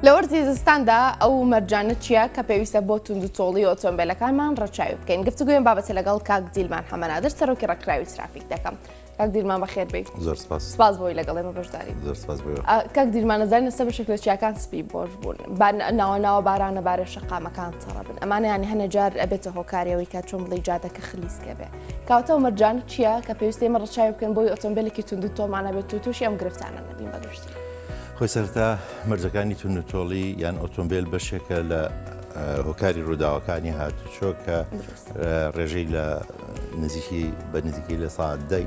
لە وەرزی زستاندا ئەو مەرجانە چییە کە پێویستە بۆ توندوتۆڵی ئۆتۆمبیلەکانمان ڕەچاوی بکەین؟ گفتوگۆی ئەم بابەتە لەگەڵ کاک دیلمان حەمەنادر سەرۆکی ڕێکخراوی ترافیک دەکەم. کاک دیلمان بەخێر بێیت. زۆر سپاس. سپاس بۆی لەگەڵ ئێمە بەشداری. زۆر سپاس بۆ کاک دیلمان ئەزانین ئێستا بەشێک لە چیاکان سپی بۆش بوون. با ناوە ناوە بارانە بارێ شەقامەکان تەڕە بن. ئەمانە یانی هەنێ جار ئەبێتە هۆکاری ئەوەی کە چۆن بڵێی جادەکە خلیسکە بێ. کەواتە ئەو مەرجانە چییە کە پێویستە ئێمە ڕەچاوی بکەین بۆی ئۆتۆمبیلێکی توندوتۆڵمان هەبێت و تووشی ئەم گرفتانە نەبین بە گشتی؟ خۆی سەرەتا مەرجەکانی توندوتۆڵی یان ئۆتۆمبیل بەشێکە لە هۆکاری ڕووداوەکانی هاتوچۆ کە ڕێژەی لە نزیکی بە نزیکی لە ساعت دەی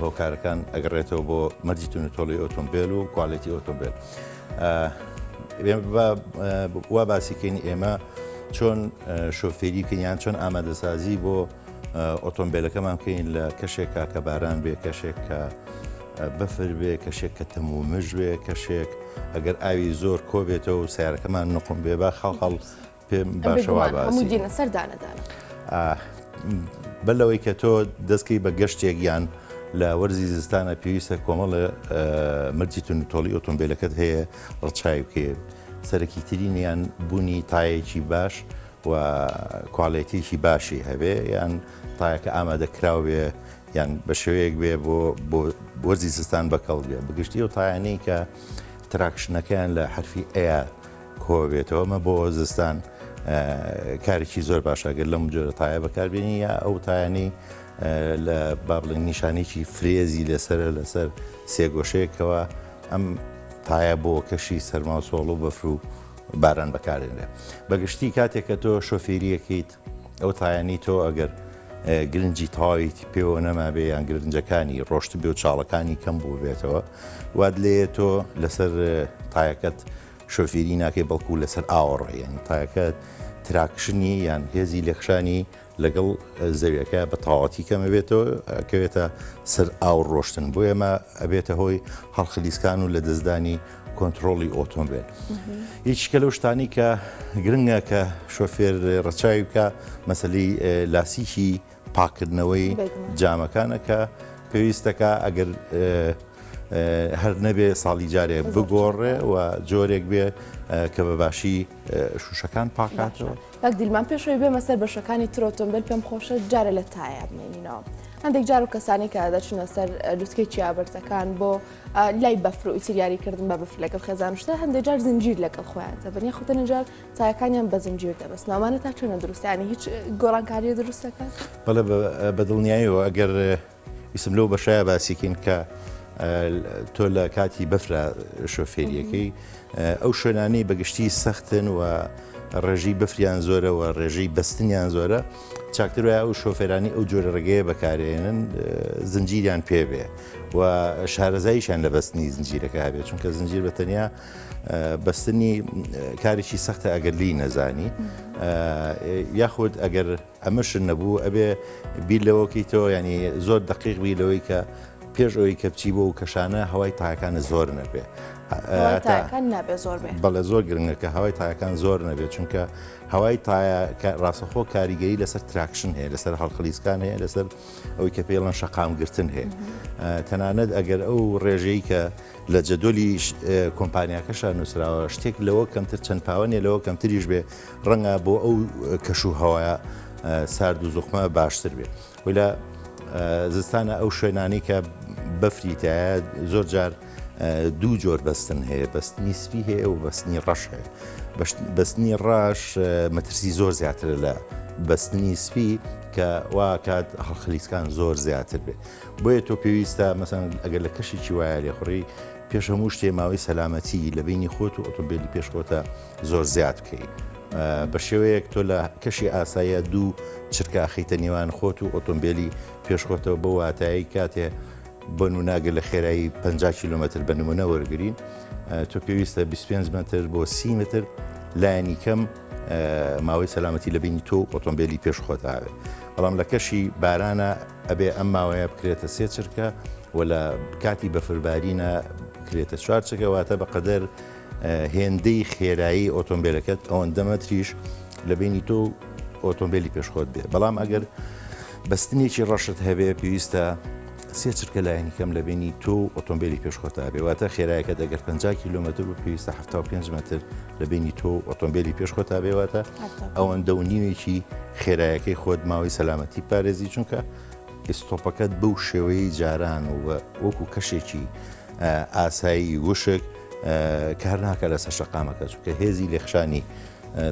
هۆکارەکان ئەگەڕێتەوە بۆ مەرجی توندوتۆڵی ئۆتۆمبیل و quality ئۆتۆمبیل. وا باسیکەین ئێمە چۆن شۆفێری بکەین یان چۆن ئامادەسازی بۆ ئۆتۆمبیلەکەمان بکەین لە کەشێکا کە باران بێ کەشێک کە بەفر بێ کەشێک کە تەمومژ بێ کەشێک ئەگەر ئاوی زۆر کۆبێتەوە و سیارەکەمان نقم بێ با خاڵ خاڵ پێم باشە وا باسی هەموو دینە سەر دانەدانە. بەر لەوەی کە تۆ دەستکەی بە گەشتێک یان لە وەرزی زستانە پێویستە کۆمەڵە مەرجی توندوتۆڵی ئۆتۆمبیلەکەت هەیە ڕچاوی بکەیت سەرەکیترینیان بوونی تایەکی باش و quality ێکی باشی هەبێ یان تایەکە ئامادەکراو بێ یان بە شێوەیەک بێ بۆ بۆ وەرزی زستان بەکەڵک بێ بەگشتی ئەو تایانەی کە traction ەکەیان لە حرفی A کۆبێتەوە ئەمە بۆ زستان کارێکی زۆر باشە گەر لەم جۆرە تایە بەکاربێنی یا ئەو تایانەی لە با بڵێن نیشانێکی فرێزی لەسەرە لەسەر سێگۆشەیەکەوە ئەم تایە بۆ کەشی سەرما و سۆڵ و بەفر و باران بەکارێنرێ بەگشتی کاتێک کە تۆ شۆفێریەکەیت ئەو تایانی تۆ ئەگەر گرنجی تەواویتی پێوە نەمابێ یان گرنجەکانی ڕۆشت بێ و چاڵەکانی کەم بوو بێتەوە وات لێ تۆ لەسەر تایەکەت شۆفیری ناکەی بەڵکو لەسەر ئاوە ڕۆی یانی تایەکە traction ی یان هێزی لێکشانی لەگەڵ زەویەکە بە تەواوەتی کەمە بێتەوە کەوێتە سەر ئاو ڕۆشتن بۆ ئێمە ئەبێتە هۆی هەڵخلیسکان و لە دەستدانی کۆنتترۆڵی ئۆتۆمبیل هیچ کە لەو شتانی کە گرنگە کە شۆفێر ڕەچاوی بکە مەسلی لاسیکی پاکردنەوەی جامەکانە کە پێویستەکە ئەگەر هەر نەبێ ساڵی جارێ بگۆڕێ و جۆرێک بێ کە بە باشی شوشەکان پاکاتەوە. کاک دیلمان پێشەوەی بێمە سەر بەشەکانی تر ئۆتۆمبیل پێم خۆشە جارێ لە تایە بمێنینەوە. هەندێک جار و کەسانی کە دەچنە سەر لوتکەی چیا بەرزەکان بۆ لای بەفر و ئیتر یاریکردن بە بەفر لەگەڵ خێزان شتە هەندێک جار زنجیر لەگەڵ خۆیان دەبن یاخود هەندێک جار تایەکانیان بە زنجیر دەبەستن ئەمانە تا چەندە دروستە یانی هیچ گۆڕانکاریە دروست دەکات؟ بەڵێ بە دڵنیاییەوە ئەگەر ویستم لەو بەشەیە باسیکەین کە تۆ لە کاتی بەفرا شۆفێریەکەی ئەو شوێنانەی بەگشتی سەختن و ڕێژەی بەفریان زۆرە و ڕێژەی بەستنیان زۆرە چاکتر وایە ئەو شۆفێرانی ئەو جۆرە ڕێگەیە بەکارێنن زنجیریان پێبێ و شارەزاییشیان لە بەستنی زنجیرەکە هەبێت چونکە زنجیر بە تەنیا بەستنی کارێکی سەختە ئەگەر لی نەزانی یاخود ئەگەر ئەمەشت نەبوو ئەبێ بیر لەوە کەیتەوە ینی زۆر دقیق بی لەوەی کە پێش ئەوەی کە بچی بۆ و کەشانە هەوای تاکانە زۆر نەبێ نابێ زۆر بێ بەڵێ زۆر گرنگە کە هەوای تایەکان زۆر نەبێت چونکە هەوای تایە ڕاستەخۆ کاریگەری لەسەر traction هەیە لەسەر هەڵخلیسکان هەیە لەسەر ئەوەی کە پێڵەن شەقام گرتن هەیە تەنانەت ئەگەر ئەو ڕێژەی کە لە جەدۆلی کۆمپانیاکەشا نووسراوە شتێک لەوە کەمتر چەند پاوەنێ لەوە کەمتریش بێ ڕەنگە بۆ ئەو کەش و هەوایە سارد و زوخمە باشتر بێ و لە زستانە ئەو شوێنانی کە بەفری تایە زۆر جار دوو جۆر بەستن هەیە بەستنی سپی هەیە و بەستنی ڕەش هەیە بەستنی ڕەش مەترسی زۆر زیاترە لە بەستنی سپی کە وا کات هەڵخلیسکان زۆر زیاتر بێ بۆیە تۆ پێویستە مەسەن ئەگەر لە کەشێکی وایە لێخوڕی پێش هەموو شتێ ماوەی سەلامەتی لە بینی خۆت و ئۆتۆمبیلی پێش خۆتە زۆر زیاد بکەیت. بە شێوەیەک تۆ لە کەشی ئاساییە دوو چرکە ئەخەیتە نێوان خۆت و ئۆتۆمبیلی پێش خۆتەوە بۆ واتایی کاتێ بۆ نمونە ئەگەر لە خێرایی 50 کیلومتر بە نمونە وەرگین تۆ پێویستە 25 متر بۆ 30 متر لایەنی کەم ماوەی سەلامەتی لە بینی تۆ و ئۆتۆمبیلی پێش خۆت هاوێ بەڵام لە کەشی بارانە ئەبێ ئەم ماوەیە بکرێتە سێ چرکە و لە کاتی بەفربارینە بکرێتە چوار چرکە واتە بەقەدەر هێندەی خێرایی ئۆتۆمبیلەکەت ئەوەندە مەتریش لە بینی تۆ ئۆتۆمبیلی پێشخۆت بێ بەڵام ئەگەر بەستنێکی ڕەشت هەبێ پێویستە سێ چرکە لایەنی کەم لە بینی تۆ و ئۆتۆمبیلی پێش خۆتا بێ، واتە خێرایەکەت ئەگەر 50 کیلۆمەتر بوو پێویستە 75 مەتر لە بینی تۆ و ئۆتۆمبیلی پێش خۆتا بێ، واتە ئەوەندە و نیوێکی خێرایەکەی خۆت ماوەی سەلامەتی پارێزی، چونکە ئیستۆپەکەت بەو شێوەیەی جاران و وەکو کەشێکی ئاسایی وشک کار ناکە لەسەر شەقامەکە، چونکە هێزی لێخشانی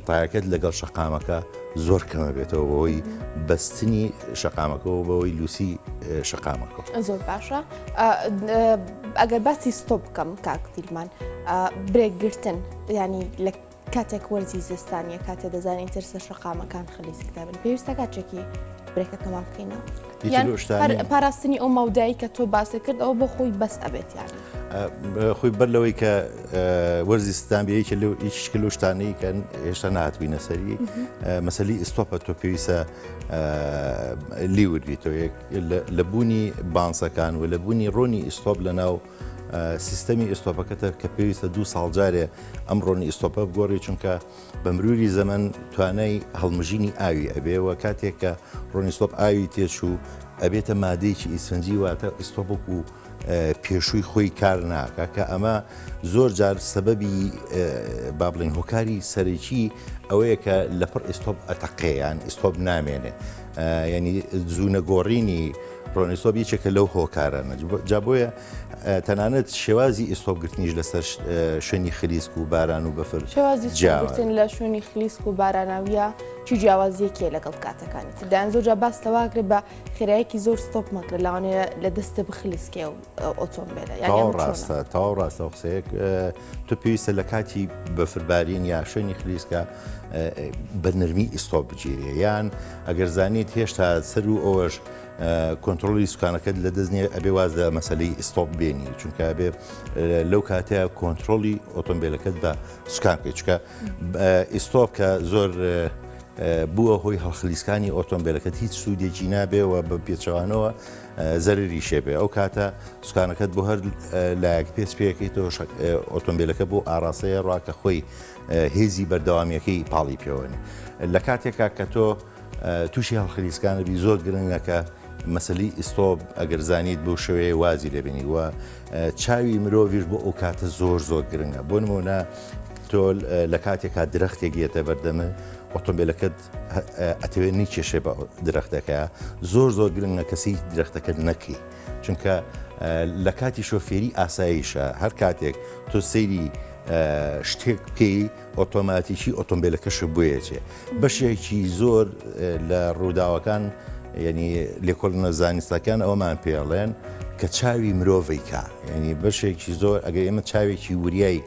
تایەکەت لەگەڵ شەقامەکە زۆر کەمە بێتەوە بەوەی بەستنی شەقامەکەەوە بەوەی لوسی شەقامەکە. زۆر باشە ئەگەر باسی ستۆپ بکەم کاک دیلمان برێکگرتن ینی لە کاتێک وەرزی زستانیە کاتێ دەزانین ترسە شەقامەکان خلیسک دەبن پێویستە کاتێکی برێکەکەمان بکەینەوە پاراستنی ئەو مەودایی کە تۆ باسی کرد ئەوە بۆ خۆی بەس ئەبێت یان خۆی بەر لەوەی کە وەرزی ستان بێ یەکێ لەو یەکێکە لەو شتانەی کە هێشتا نهاتبینە سەری مەسەلی ئیستۆپە تۆ پێویستە لیورد بیتەوە لە بوونی بانسەکان و لە بوونی ڕۆنی ئیستۆپ لە ناو سیستەمی ئیستۆپەکەتە کە پێویستە دوو ساڵ جارێ ئەم ڕۆنی ئیستۆپە بگۆڕی چونکە بە مروری زەمەن توانای هەڵمژینی ئاوی ئەبێ و کاتێک کە ڕۆنی ئیستۆپ ئاوی تێچوو ئەبێتە مادەیەکی ئیسفنجی واتە ئیستۆپ وەکو پێشووی خۆی کار ناکا کە ئەمە زۆر جار سەبەبی با بڵێن هۆکاری سەرەکی ئەوەیە کە لەپڕ ئیستۆپ ئەتەقێ یان ئیستۆپ نامێنێ ینی زوو نەگۆڕینی ڕۆنی ئیستۆپ یەکێکە لەو هۆکارانە جا بۆیە تەنانەت شێوازی ئیستۆپ گرتنیش لەسەر شوێنی خلیسک و باران و بەفر شێوازی گرتن لە شوێنی خلیسک و باراناویە چی جیاوازیەکێ لەگەڵ کاتەکانی تردان زۆر جا باس لەواکرێ بە خێرایەکی زۆر ستۆپ مەکرە لەوانەیە لە دەستە بخلیسکێ و ئۆتۆمبێلە یان ڕاستە تەواو ڕاستە قسەیەک تۆ پێویستە لە کاتی بەفربارین یا شوێنی خلیسکە بە نەرمی ئیستۆپ بگیرێ یان ئەگەر زانیت هێشتا سەر و ئەوەش کۆنترۆلی سوکانەکەت لە دەست نییە ئەبێ واز لە مەسلەی ئیستۆپ بێنی چونکە ئەبێ لەو کاتەیە کۆنترۆلی ئۆتۆمبیلەکەت بە سوکان بکەیت چونکە ئیستۆپ کە زۆر بووە هۆی هەڵخلیسکانی ئۆتۆمبیلەکەت هیچ سوودێکی نابێ و بە پێچەوانەوە زەرریشێ بێ ئەو کاتە سوکانەکەت بۆ هەر لایەک پێچ پێەکەیتەوە ئۆتۆمبیلەکە بۆ ئاراستەیە ڕا کە خۆی هێزی بەردەوامیەکەی پاڵی پێوەنێ لە کاتێکا کە تۆ تووشی هەڵخلیسکانە بی زۆر گرنگە کە مەسلی ئیستۆب ئەگەر زانیت بەو شێوەیە وازی لێبێنی و چاوی مرۆڤیش بۆ ئەو کاتە زۆر زۆر گرنگە بۆ نمونە تۆ لە کاتێکا درەختێک یەتە بەردەمە ئۆتۆمبیلەکەت ئەتەوێت نیکێشێ بە درەختەکە زۆر زۆر گرنگە کەسی درەختەکە نەکەی چونکە لە کاتی شۆفێری ئاساییشە هەر کاتێک تۆ سەیری شتێک بکەی ئۆتۆماتیکی ئۆتۆمبیلەکەشە بۆیەچێ بەشێکی زۆر لە ڕووداوەکان یعنی لێکۆڵینە زانستەکان ئەومان پێڵێن کە چاوی مرۆڤی کا یعنی بەشێکی زۆر ئەگەر ئێمە چاوێکی وریای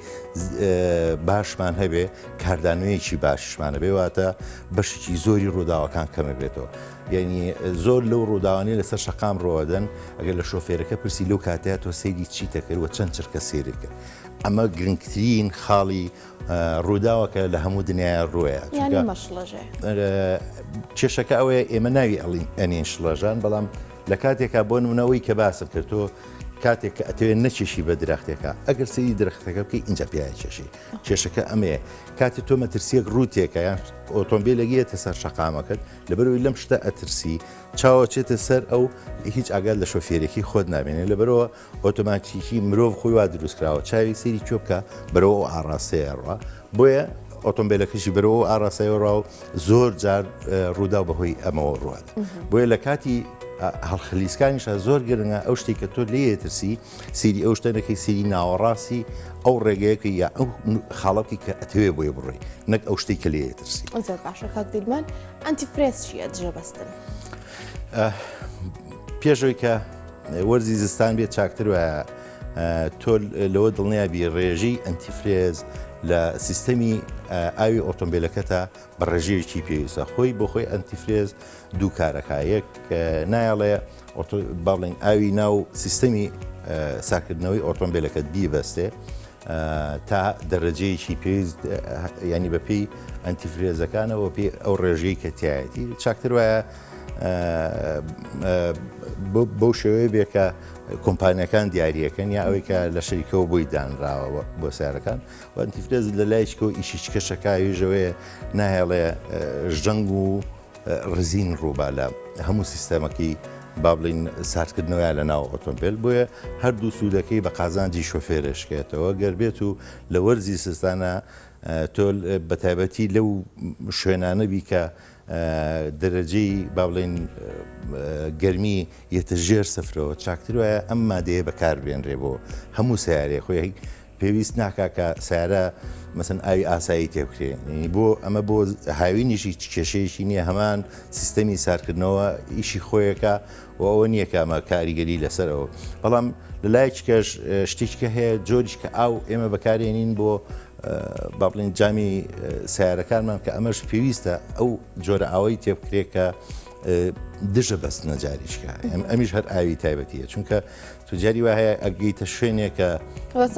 باشمان هەبێ کاردانەوەیەکی باششمانە بێ واتە بەشێکی زۆری ڕووداوەکان کەمە بێتەوە یعنی زۆر لەو ڕووداوانی لەسەر شەقام ڕۆدەن ئەگەر لە شۆفێرەکە پرسی لەو کاتەیە تۆ سەیری چیتە کرد و چەند چرکە سێری کرد ئەمە گرنگترین خاڵی ڕووداوەکە لە هەموو دنیاە ڕووەیە کێشەکە ئەوەیە ئێمە ناوی ئەڵین ئەنین شڵەژان بەڵام لە کاتێکا بۆ نمونەوەی کە باسم کرد تۆ کاتێک کە ئەتەوێت نەکێشی بە درەختێکە ئەگەر سەیری درەختەکە بکەی ئینجا پیاە کێشی کێشەکە ئەمەیە کاتی تۆ مەترسیەک ڕووتێکە یان ئۆتۆمبیلێک یەتە سەر شەقامەکەت لەبەرەوەی لەم شتە ئەترسی چاوە چێتە سەر ئەو هیچ ئاگات لە شۆفێرێکی خۆت نامێنێ لەبەرەوە ئۆتۆماتیکی مرۆڤ خۆی وا دروست کراوە چاوی سەیری کوێ بکە بەرەو ئەو ئاڕاستەیە ڕوا بۆیە ئۆتۆمبیلەکەشی بەرەو ئەو ئاڕاستەیە ڕوا و زۆر جار ڕووداو بەهۆی ئەمەوە ڕوات بۆیە لە کاتی هەڵخلیسکانیشە زۆر گرنگە ئەو شتێک کە تۆ لێ ترسی سیری ئەو شتە نەکەی سیری ناوەڕاستی ئەو ڕێگەیەکە یا ئەو خاڵەکی کە ئەتەوێ بۆی بڕۆی نەک ئەو شتێک کە لێ ترسی زۆر باشە کاک دیلمان antifreeze چییە دژە بەستن پێشەوەی کە وەرزی زستان بێت چاکتر وایە تۆ لەوە دڵنیابی ڕێژەی antifreeze لە سیستەمی ئاوی ئۆتۆمبیلەکەتە بە ڕێژەیەکی پێویستە خۆی بۆ خۆی antifreeze دوو کارەکە یەک نایەڵێ باڵین ئاوی ناو سیستەمی ساکردنەوەی ئۆتۆمبیلەکەت بیبەستێ تا دەرەجەیەکی پێویست ینی بەپێی antifreeze ەکانەوە پێی ئەو ڕێژەی کە تایەتی چاکتر وایە بەو شێوەیە بێ کە کۆمپانیەکان دیاریەکەن یا ئەوەی کە لە شەریکەوە بۆی دانراوە بۆ سیارەکان و antifreeze لە لایشکەوە ئیشی چکەشەکاویژەوەیە ناهێڵێ ژەنگ و ڕزین ڕووبا لە هەموو سیستەمەکەی. با بڵین ساردکردنەوەیان لە ناو ئۆتۆمبیل، بۆیە هەردوو سوودەکەی بە قازانجی شۆفێرەشکێتەوە. گەر بێت و لە وەرزی زستانە تۆ بە تایبەتی لەو شوێنانە بی کە دەرەجەی با بڵێین گەرمی یەتە ژێر سفرەوە، چاکتر وایە ئەم مادەیە بەکار بێنرێ بۆ هەموو سیارەیە. خۆی پێویست ناکا کە سیارە مەسن ئاوی ئاسایی تێ بکرێ، بۆ ئەمە بۆ هاوینیشی کێشەیەکی نییە، هەمان سیستەمی ساردکردنەوە ئیشی خۆیەکە و ئەوە نییە کە ئەمە کاریگەری لەسەرەوە. بەڵام لە لایەکیکەش شتێکە هەیە جۆریش کە ئاو ئێمە بەکارێنین بۆ با بڵێین جامی سیارەکانمان، کە ئەمەش پێویستە ئەو جۆرە ئاوەی تێبکرێت کە دژە بەستنە جاریشکە، ئەمیش هەر ئاوی تایبەتیە، چونکە تو جاری وا هەیە ئەگەیتە شوێنێکە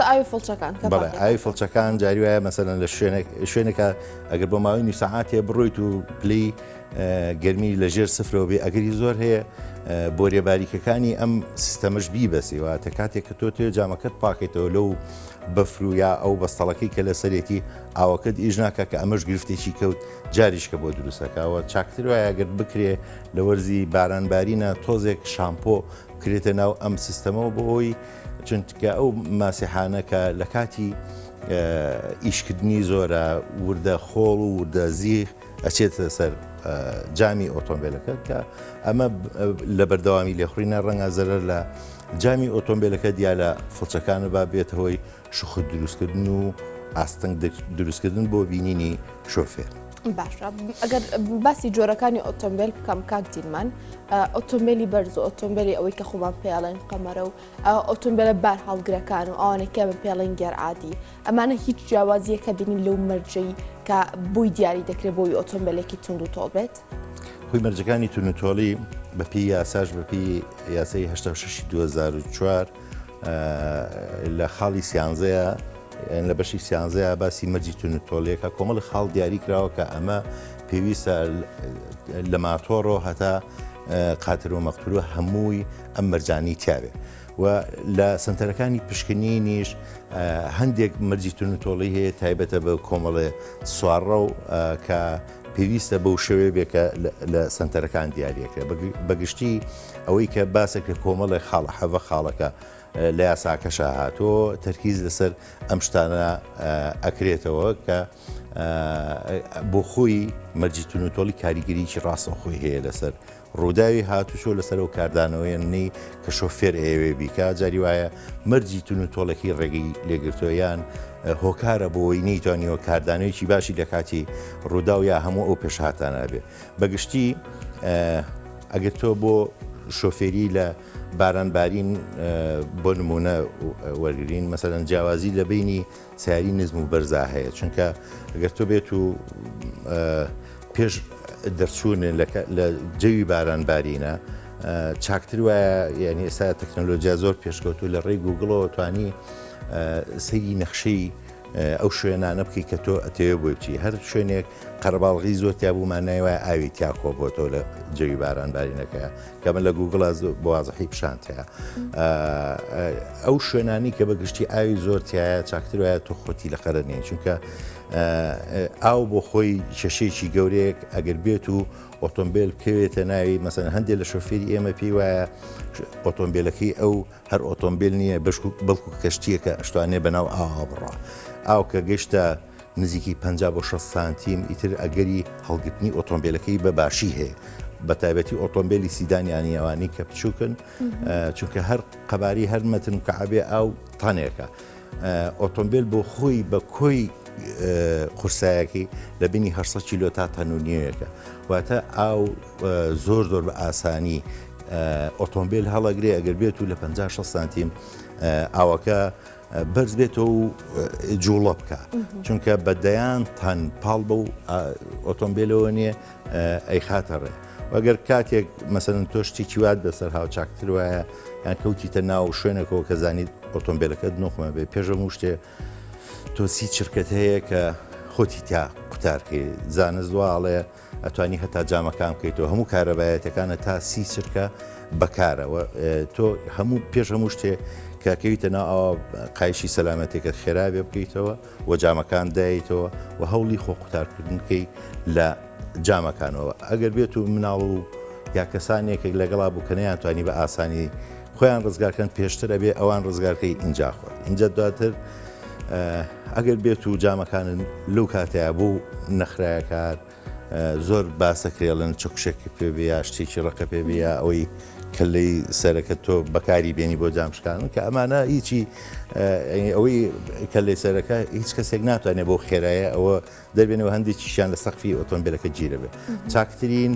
ئاوی فڵچەکان، بەڵێ ئاوی فڵچەکان جاری وایە مەسەلەن لە شوێنێک شوێنێکە ئەگەر بۆ ماوەی نیو سەعاتێ بڕۆیت و پلەی گەرمی لە ژێر سفرەوە بێ، ئەگەری زۆر هەیە بۆریە باریکەکانی ئەم سیستەمەش بیبەسی. واتە کاتێک کە تۆ تێ جامەکەت پاکەیتەوە لەو بەفر و یا ئەو بەستەڵەکەی کە لەسەرێتی، ئاوەکەت ئیش ناکە، کە ئەمەش گرفتێکی کەوت جاریشکە بۆ دروستەکەەوە. چاکتر وایە گەر بکرێ لە وەرزی بارانبارینە تۆزێک شامپۆ بکرێتە ناو ئەم سیستەمەوە، بۆ ئەوی چونکە ئەو ماسیحانە کە لە کاتی ئیشکردنی زۆرە وردە خۆڵ و وردە زیخ ئەچێتە سەر جامی ئۆتۆمبیلەکە، کە ئەمە لە بەردەوامی لێخورینە ڕەنگە زەرەر لە جامی ئۆتۆمبیلەکە دیا لە فڵچەکانە با بێتە هۆی شخت دروستکردن و ئاستەنگ دروستکردن بۆ بینینی شۆفێر. باشە ئەگەر باسی جۆرەکانی ئۆتۆمبیل بکەم کاک دیلمان، ئۆتۆمبیلی بەرز و ئۆتۆمبیلی ئەوەی کە خۆمان پێڵێن قەمەرە و ئۆتۆمبیلە بار هەڵگرەکان و ئەوانەی کە پێڵێن گەرعادی، ئەمانە هیچ جیاوازییەکە بینین لەو مەرجەی کە بۆی دیاری دەکرێت بۆی ئۆتۆمبیلێکی توند و تۆڵ بێت؟ خۆی مەرجەکانی توند و تۆڵی بەپێی یاساش، بەپێی یاسای 86 2004 لە خاڵی سیانزەیە، لە بەشی سیانزەیە باسی مەرجی توند و تۆڵیەکە، کۆمەڵی خاڵ دیاری کراوە کە ئەمە پێویستە لە ماتۆڕۆ هەتا قاتر و مەقتور هەمووی ئەم مەرجانی تیاوێ. و لە سەنتەرەکانی پشکنینیش هەندێک مەرجی توندوتۆڵی هەیە تایبەتە بە کۆمەڵێ سوارڕە و کە پێویستە بەو شێوەیە بێ کە لە سەنتەرەکان دیاریەکرێت. بەگشتی ئەوەی کە باسێک لە کۆمەڵێک خاڵە حەڤە خاڵەکە لە یاساکەشا هاتۆ تەرکیز لەسەر ئەم شتانە ئەکرێتەوە کە بۆ خۆی مەرجی توندوتۆڵی کاریگەریی ڕاستەوخۆی هەیە لەسەر ڕووداوی هاتوچۆ، لەسەر ئەو کاردانەوەیە نی کە شۆفێر ئەیەوێ بیکا. جاری وایە مەرجی تون و تۆڵەکەی ڕێگەی لێگرتووە یان هۆکارە بۆی نەیتوانیوە کاردانەوەیەکی باشی لە کاتی ڕووداو یا هەموو ئەو پێشهاتانە بێ. بەگشتی ئەگەر تۆ بۆ شۆفێری لە باران بارین بۆ نمونە وەرگین، مەسەلەن جیاوازی لە بینی سیاری نزم و بەرزا هەیە، چونکە ئەگەر تۆ بێت و پێش دەرچوون لە جەوی باران بارینە چاکتر وایە، یعنی ئێستا تەکنەلۆژیا زۆر پێشکەوتو، لە ڕێی گوگڵەوە توانی سەیری نەخشەی ئەو شوێنانە بکەیت کە تۆ ئەتەوێ بۆی بچی. هەر شوێنێک قەرەباڵغی زۆر تیا بوو مانای وایە ئاوی تیا کۆبۆتەوە لە جەوی باران بارینەکەیە، کە من لە گوگڵە بە وازحی پیشانت هەیە. ئەو شوێنانی کە بە گشتی ئاوی زۆر تایە چاکتر وایە تۆ خۆتی لە قەرە نیە، چونکە ئاو بۆ خۆی کێشەیەکی گەورەیەک ئەگەر بێت و ئۆتۆمبیل بکەوێتە ناوی. مەسەن هەندێک لە شۆفێری ئێمە پێی وایە ئۆتۆمبیلەکەی ئەو هەر ئۆتۆمبیل نییە بەڵکو کەشتیەکە ئەشتوانێ بەناو ئاوا بڕە. ئاو کە گەشتە نزیکی 50 بۆ 60 سانتیم ئیتر ئەگەری هەڵگرتنی ئۆتۆمبیلەکەی بە باشی هەیە، بە تایبەتی ئۆتۆمبیلی سیدانیانی ئەوانی کە بچووکن، چونکە هەر قەباری هەر مەتر مکعبێ ئاو تانێکە. ئۆتۆمبیل بۆ خۆی بە کۆی قورسایەکەی لە بینی 800 کیلۆ تا تەن و نیوێکە، واتە ئاو زۆر زۆر بە ئاسانی ئۆتۆمبیل هەڵەگرێ ئەگەر بێت و لە 50 سانتیم ئاوەکە بەرز بێتەوە و جوڵە بکە، چونکە بە دەیان تەن پاڵ بەو ئۆتۆمبیلەوە نییە ئەیخاتە ڕێ. وەگەر کاتێک مەسەلەن تۆ شتێکی وات بەسەر هاو چاکتر وایە یان کەوتیتە ناو شوێنێکەوە کە زانیت ئۆتۆمبیلەکەت نوقمە بێ، پێش هەموو شتێ تۆ سی چرکەت هەیە کە خۆتی تیا قوتارکەی. زانست وا ئەڵێ ئەتوانی هەتا جامەکان بکەیتەوە، هەموو کارەبایەتەکانە تا سی چرکە بەکارەوە. تۆ هەموو پێش هەموو شتێ کە کەویتە ناو ئاوا قایشی سەلامەتێکە خێرا بێ بکەیتەوە و جامەکان دایتەوە و هەوڵی خۆ قوتارکردن بکەی لە جامەکانەوە. ئەگەر بێت و مناڵ و یا کەسانێکێک لەگەڵا بوو کە نەیانتوانی بە ئاسانی خۆیان ڕزگارکەن پێشتر ئەبێ ئەوان ڕزگارکەی ئینجا خۆت ئینجا دواتر ئەگەر بێت و جامەکانن لەو کاتەیە بوو نەخرایە کار زۆر باسە کرێڵن چکشێک پێ بێ یا شتێکی ڕقە پێ بێ یا ئەوەی کەلەی سەرەکە تۆ بەکاری بێنی بۆ جامشکان کە ئەمانە هیچی ئەوەی کەلەی سەرەکە هیچ کەسێک ناتوانێت بۆ خێرایە ئەوە دەربێنەوە هەندێکیشیان لە سەقفی ئۆتۆمبیلەکە گیرەبێ چاکترین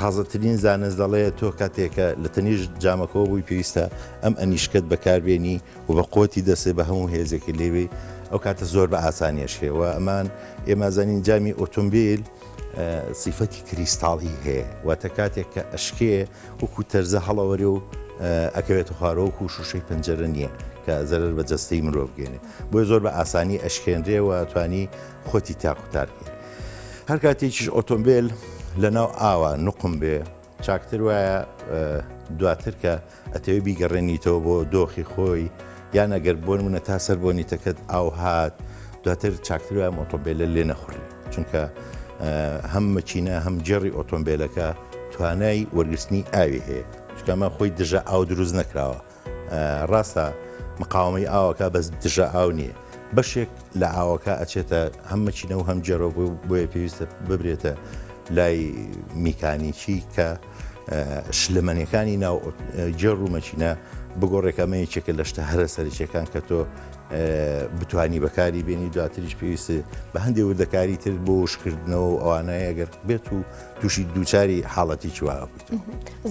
تازەترین زانست دەڵێ تۆ کاتێکە لە تەنیش جامەکەەوە بووی پێویستە ئەم ئەنیشکەت بەکاربێنی و بە قوتی دەسێ بە هەموو هێزێکی لێوی ئەو کاتە زۆر بە ئاسانیەشێوە ئەمان ئێمازانین جامی ئۆتۆمبیل سیفەتی کریستاڵی هەیە واتە کاتێک کە ئەشکێ وەکو تەرزە هەڵەوەرێ و ئەکەوێتە خوارەوە وەکو شوشەی پەنجەرە نییە کە زەرەر بە جەستەی مرۆڤ بگەێنێ بۆیە زۆر بە ئاسانی ئەشکێنرێ و توانی خۆتی تاقوتار بکەی هەر کاتێکیش ئۆتۆمبیل لەناو ئاوا نقم بێ چاکتر وایە دواتر کە ئەتەوێ بیگەڕێنیتەوە بۆ دۆخی خۆی یان ئەگەر بۆ نمونە تا سەر بۆنیتەکەت ئاو هات دواتر چاکتر وایە ئۆتۆمبیلە لێ نەخوڕی چونکە هەم مەکینە هەم گێڕی ئۆتۆمبیلەکە توانای وەرگرتنی ئاوی هەیە چونکە ئەمە خۆی دژە ئاو دروست نەکراوە ڕاستە مقاومەی ئاوەکە بەس دژە ئاو نییە بەشێک لە ئاوەکە ئەچێتە هەم مەکینە و هەم گێڕەوە بۆیە پێویستە ببرێتە لای میکانیکی کە شلەمەنیەکانی ناو گێڕ و مەکینە بگۆڕێک ئەمە یەکێکە لە شتە هەرە سەرەکیەکان کە تۆ بتانی بەکاری بێنی دواتریش پێویست بە هەندێک وردەکاری تر بۆ وشکردنەوە و ئەوانەیە ئەگەر بێت و تووشی دووچاری حاڵەتی چوە بوویت.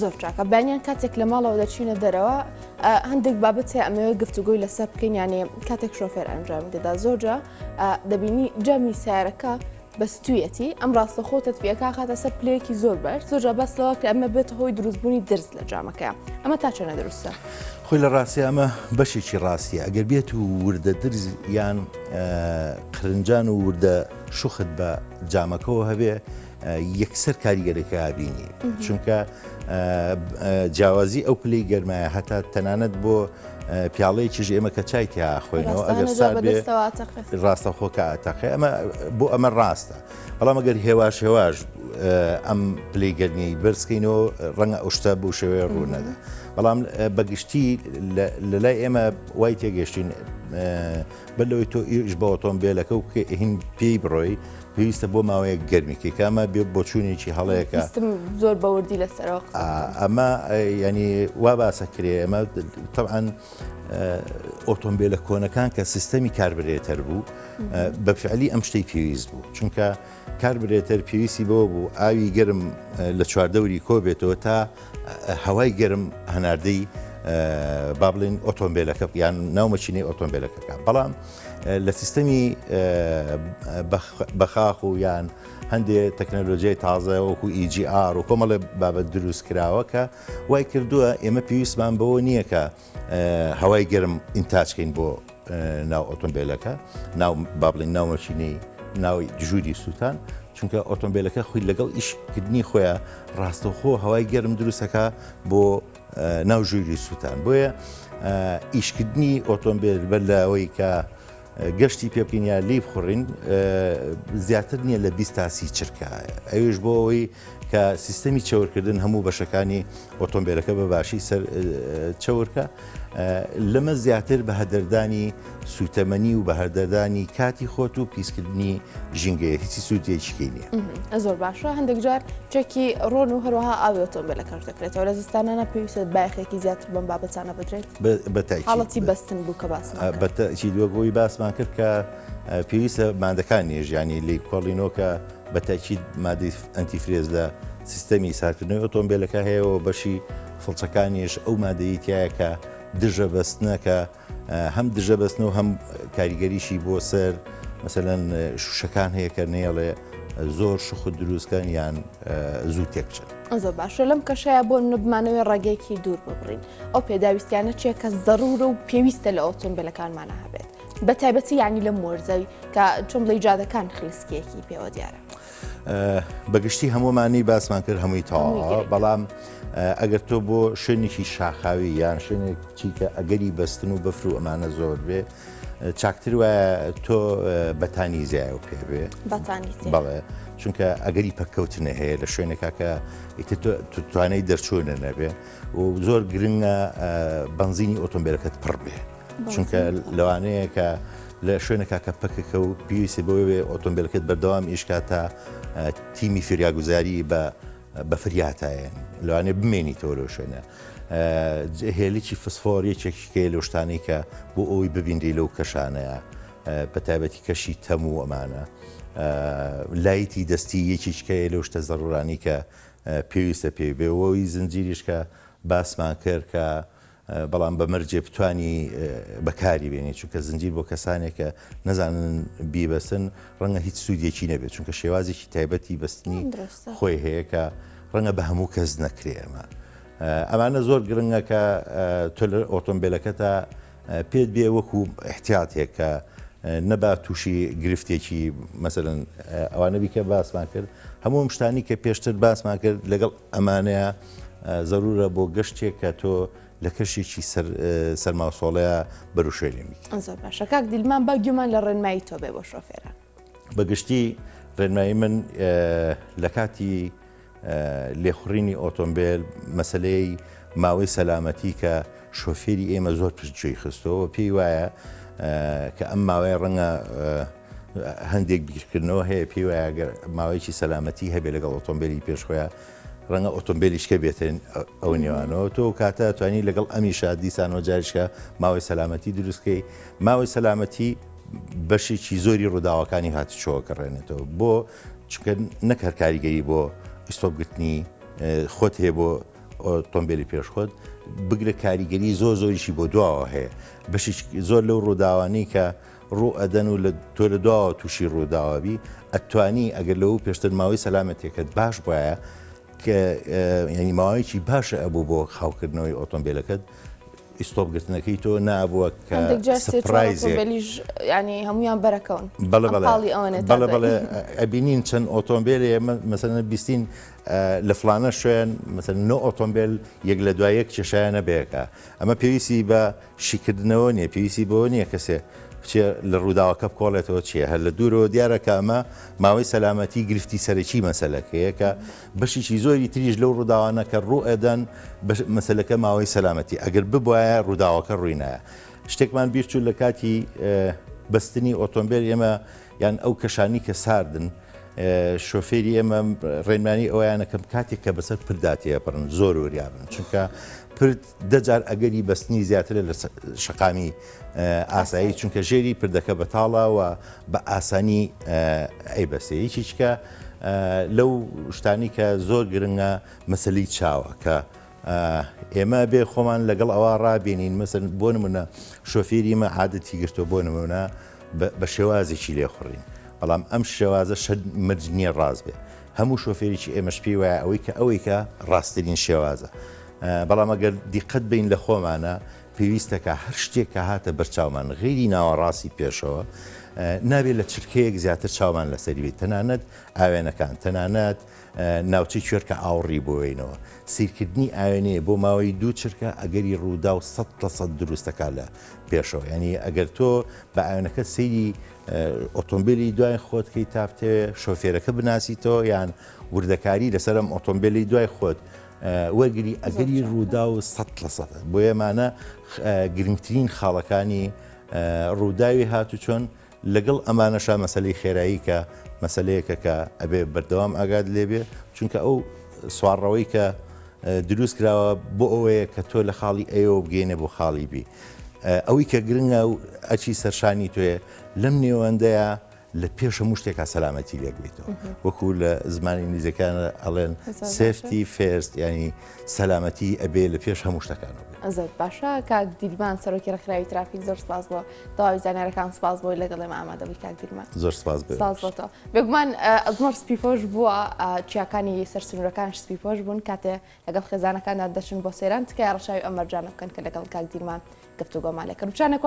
زۆر چاکە بەیانیان کاتێک لە ماڵەوە دەچینە دەرەوە هەندێک بابەت هەیە ئەمەوێت گفتوگۆی لەسەر بکەین یانێ کاتێک شۆفێر ئەنجامی دەدا زۆرجا دەبینی جامی سیارەکە بەستوویەتی ئەم ڕاستەخۆ تەتفیەکە خاتە سەر پلەیەکی زۆر بەرز زۆرجا باس لەوە کرا ئەمە بێتە هۆی دروستبوونی درز لە جامەکە ئەمە تا چەنە دروستە؟ خۆی لە ڕاستی ئەمە بەشێکی ڕاستیە ئەگەر بێت و وردە درز یان قرنجان و وردە شوخت بە جامەکەەوە هەبێ یەکسەر کاریگەرەکە بینی چونکە جیاوازی ئەو پلەی گەرمایە هەتا تەنانەت بۆ پیاڵەیەکیش ئێمە کە چای تیا خۆینەوە ئەگەر سارد بێ ڕاستەوخۆ کە ئەتەقێ ئەمە بۆ ئەمە ڕاستە بەڵام ئەگەر هێواش هێواش ئەم پلەی گەرمیی بەرزکەینەوە ڕەنگە ئەو شتە بەو شێوەیە ڕوو نەدا بەڵام بەگشتی لە لای ئێمە وای تێگەشتین بەر لەوەی تۆ ئیش بە ئۆتۆمبیلەکە و هین پێی بڕۆی پێویستە بۆ ماوەیەک گەرمی کەی کە ئەمە بێ بۆچوونێکی هەڵەیەکە. ویستم زۆر بە وردی لەسەرەوە قسە بکەم. ئەمە یانی وا باسە کرێ ئەمە تەبعەن ئۆتۆمبیلە کۆنەکان کە سیستەمی کاربرێتەر بوو بە فعلی ئەم شتەی پێویست بوو چونکە کاربرێتەر پێویستی بەوە بوو ئاوی گەرم لە چواردەوری کۆ بێتەوە تا هەوای گەرم هەناردەی با بڵێن ئۆتۆمبیلەکە یان ناو مەچینەی ئۆتۆمبیلەکەکە بەڵام لە سیستەمی بەخاخ و یان هەندێک تەکنەلۆژیای تازە وەکو EGR و کۆمەڵێ بابەت دروست کراوە کە وای کردووە ئێمە پێویستمان بەوە نییە کە هەوای گەرم ئینتاجکەین بۆ ناو ئۆتۆمبیلەکە ناو با بڵێن ناو مەچینەی ناو ژووری سووتان چونکە ئۆتۆمبیلەکە خۆی لەگەڵ ئیشکردنی خۆیان ڕاستەوخۆ هەوای گەرم دروستەکە بۆ ناو ژووری سووتان بۆیە ئیشکردنی ئۆتۆمبیل بەر لەوەی کە گەشتی پێ بکەین یا لێی بخوڕین زیاتر نییە لە 20 تا 30 چرکە ئەویش بۆ ئەوەی کە سیستەمی چەورکردن هەموو بەشەکانی ئۆتۆمبیلەکە بە باشی سەر چەورکە لەمە زیاتر بە هەدەردانی سوتەمەنی و بە هەدەردانی کاتی خۆت و پیسکردنی ژینگەیە هیچی سوودێکی نییە. زۆر باشە هەندێک جار چەکی ڕۆن و هەروەها ئاوی ئۆتۆمبیلەکەش دەکرێتەوە لە زستانانە پێویستە بایەخێکی زیاتر بەم بابەتانە بدرێت حاڵەتی بەستن بوو کە باسمان کرد. بە تەئکید وەک ئەوەی باسمان کرد کە پێویستە مادەکان ژیانی لێکۆڵینەوە کە بە تەئکید مادەی antifreeze لە سیستەمی ساردکردنەوەی ئۆتۆمبیلەکە هەیە و بەشی فڵچەکانیش ئەو مادەی تایە کە دژە بەستنە کە هەم دژە بەستن و هەم کاریگەریشی بۆ سەر مەسەلەن شوشەکان هەیە کە نێڵێ زۆر شخت دروستکەن یان زوو تێک بچن. زۆر باشە لەم کەشەیە بۆ نمونە بمانەوێ ڕێگەیەکی دوور ببڕین ئەو پێداویستیانە چیە کە زەرورە و پێویستە لە ئۆتۆمبیلەکانمانە هەبێت بە تایبەتی یانی لەم وەرزەی کە چۆن بڵێی جادەکان خلیسکێکی پێوە دیارە. بەگشتی هەمومانی باسمان کرد هەمووی تەواوە بەڵام ئەگەر تۆ بۆ شوێنێکی شاخاوی یان شوێنێک چیکە ئەگەری بەستن و بەفر و ئەمانە زۆر بێ. چاکتر وایە تۆ بەتانی زیایە پێ بێ. بەتانی زیایە. بەڵێ چونکە ئەگەری پەککەوتنە هەیە لە شوێنێکا کە ئیتر تۆ توانای دەرچوونە نەبێ و زۆر گرنگە بەنزینی ئۆتۆمبیلەکەت پڕ بێ چونکە لەوانەیە کە لە شوێنەکە کە پەکەکە و پێویستی بۆ بێ ئۆتۆمبیلەکەت بەردەوام ئیشکات تا تیمی فریاگوزاری بە بە فریاتایەن لەوانەیە بمێنیتەوە لەو شوێنە. هێلکی فسفۆر یەکێکیکەیە لەو شتانەی کە بۆ ئەوەی ببینری لەو کەشانەیە بە تایبەتی کەشی تەم و ئەمانە لایتی دەستی یەکێکیکەیە لەو شتە زەڕورانی کە پێویستە پێی بێ وەوی زنجیریش کە باسمان کرد کە بەڵام بە مەرجێ بتانی بەکاری بێنی چونکە زنجیر بۆ کەسانێک کە نەزانن بیبەستن ڕەنگە هیچ سوودێکی نەبێت چونکە شێوازێکی تایبەتی بەستنی خۆی هەیە کە ڕەنگە بە هەموو کەس نەکرێ ئەمە ئەمانە زۆر گرنگە کە تۆ لە ئۆتۆمبیلەکەتا پێت بێ وەکو احتیاتێک کە نەبا تووشی گرفتێکی مەسەرەن ئەوانە بیکە باسمان کرد هەموو شتانی کە پێشتر باسمان کرد لەگەڵ ئەمانەیە زەرورە بۆ گەشتێک کە تۆ لە کەشێکی سەرماوسۆڵەیە بەرو شوێنێ بیت. زۆر باشە کاک دیلمان با گوێمان لە ڕێنمایی تۆ بێ بۆ شۆفێران. بە گشتی ڕێنمایی من لە کاتی لێخوڕینی ئۆتۆمبێل مەسلەی ماوەی سەلامەتی کە شۆفێری ئێمە زۆر پشتگوێی خستەوە پێی وایە کە ئەم ماوەیە ڕەنگە هەندێک بیرکردنەوە هەیە پێی وایە گەر ماوەیەکی سەلامەتی هەبێ لەگەڵ ئۆتۆمبیلی پێشخۆیان ڕەنگە ئۆتۆمبیلیشکە بێتن ئەو نێوانەوە تۆ کاتە توانی لەگەڵ ئەمیشا دیسانەوە جاریشکە ماوەی سەلامەتی دروستکەی ماوەی سەلامەتی بەشێکی زۆری ڕووداوەکانی هاتوچۆ گەڕێنێتەوە بۆ چونکە نەک هەر کاریگەری بۆ ئیستۆپگرتنی خۆت هەیە بۆ ئۆتۆمبیلی پێش خۆت بگرە کاریگەری زۆر زۆریشی بۆ دواوە هەیە بەشی زۆر لەو ڕووداوانەی کە ڕوو ئەدەن و لە تۆ لە دواوە تووشی ڕووداوە بی ئەتوانی ئەگەر لەوە پێشتر ماوەی سەلامەتێکت باش بایە کە ینی ماوەیەکی باشە ئەبوو بۆ خاوکردنەوەی ئۆتۆمبیلەکەت ئیستۆپ گرتنەکەی تۆ نابووە کە surprise ێک ینی هەمویان بەرەکەون بەڵێ بەڵێ بەڵێ بەڵێ ئەبینین چەند ئۆتۆمبیلێ مەسەلەن بیستین لە فلانە شوێن مەسەلەن نۆ ئۆتۆمبیل یەک لە دوای یەک کێشایانە بەیەکە ئەمە پێویستی بە شیکردنەوە نیە پێویستی بەوە نیە کەسێ بچێ لە ڕووداوەکە بکۆڵێتەوە چیە هەر لە دوورەوە دیارە کە ئەمە ماوەی سەلامەتی گرفتی سەرەکی مەسەلەکەیە کە بەشێکی زۆری تریش لەو ڕووداوانە کە ڕوو ئەدەن مەسەلەکە ماوەی سەلامەتی ئەگەر ببوایە ڕووداوەکە ڕووی نایە شتێکمان بیرچوو لە کاتی بەستنی ئۆتۆمبیل ئێمە یان ئەو کەشانی کە ساردن شۆفێری ئێمە ڕێنمانی ئەویانەکەم کاتێک کە بەسەر پردا تێپەڕن زۆر وریابن چونکە پرد دەجار ئەگەری بەستنی زیاترە لە شەقامی ئاسایی چونکە ژێری پردەکە بەتاڵە و بە ئاسانی ئەیبەسێ یەکێکە لەو شتانی کە زۆر گرنگە مەسلی چاوە کە ئێمە بێ خۆمان لەگەڵ ئەوە ڕابێنین مەسن بۆ نمونە شۆفێری مە عادەتی گرتووە بۆ نمونە بە شێوازێکی لێخوڕین بەڵام ئەم شێوازە شەد مەرج نییە ڕاست بێ هەموو شۆفێرێکی ئێمەش پێی وایە ئەوەی کە ئەوەی کە ڕاستترین شێوازە بەڵام ئەگەر دیقەت بین لە خۆمانە پێویستە کە هەر شتێک کە هاتە بەرچاومان غەیری ناوەڕاستی پێشەوە نابێت لە چرکەیەک زیاتر چاومان لەسەری بێت تەنانەت ئاوێنەکان تەنانەت ناوچەی کوێرکە ئاوڕی بۆینەوە سیرکردنی ئاوێنەیە بۆ ماوەی دوو چرکە ئەگەری ڕوودا و 100% دروستەکە لە پێشەوە ینی ئەگەر تۆ بە ئاوێنەکە سەیری ئۆتۆمبیلی دوای خۆت کەی تا بتەوێ شۆفێرەکە بناسیتەوە یان وردەکاری لەسەر ئەم ئۆتۆمبیلی دوای خۆت وەرگری ئەگەری ڕوودا و 100% بۆیە مانە گرنگترین خاڵەکانی ڕووداوی هاتوچۆن لەگەڵ ئەمانەشا مەسەلەی خێرایی کە مەسەلەیەکە کە ئەبێ بەردەوام ئاگات لێبێ چونکە ئەو سوارڕەوەی کە دروست کراوە بۆ ئەوەیە کە تۆ لە خاڵی ئەوە بگەینە بۆ خاڵی بی ئەوەی کە گرنگە و ئەچی سەرشانی تۆیە لەم نێوەندەیە لە پێش هەموو شتێکا سەلامەتی لێک بیتەوە وەکو لە زمانی ئینگلیزیەکان ئەڵێن safety first ینی سەلامەتی ئەبێ لە پێش هەموو شتەکانەوە بێت. زۆر باشە کاک دیلمان سەرۆکی ڕێکخراوی ترافیک زۆر سپاس بۆ تەواوی زانیارەکان سپاس بۆی لەگەڵ ئێمە ئامادە بووی کاک دیلمان زۆر سپاس بۆ سپاس بۆ تۆ بێگومان ئەزمەڕ سپیپۆش بووە چیاکانی سەر سنوورەکانش سپیپۆش بوون کاتێ لەگەڵ خێزانەکاندا دەچن بۆ سەیران تکایە ڕەچاوی ئەم مەرجانە بکەن کە لەگەڵ کاک دیلمان گفتوگۆمان لێ کرد بچانە.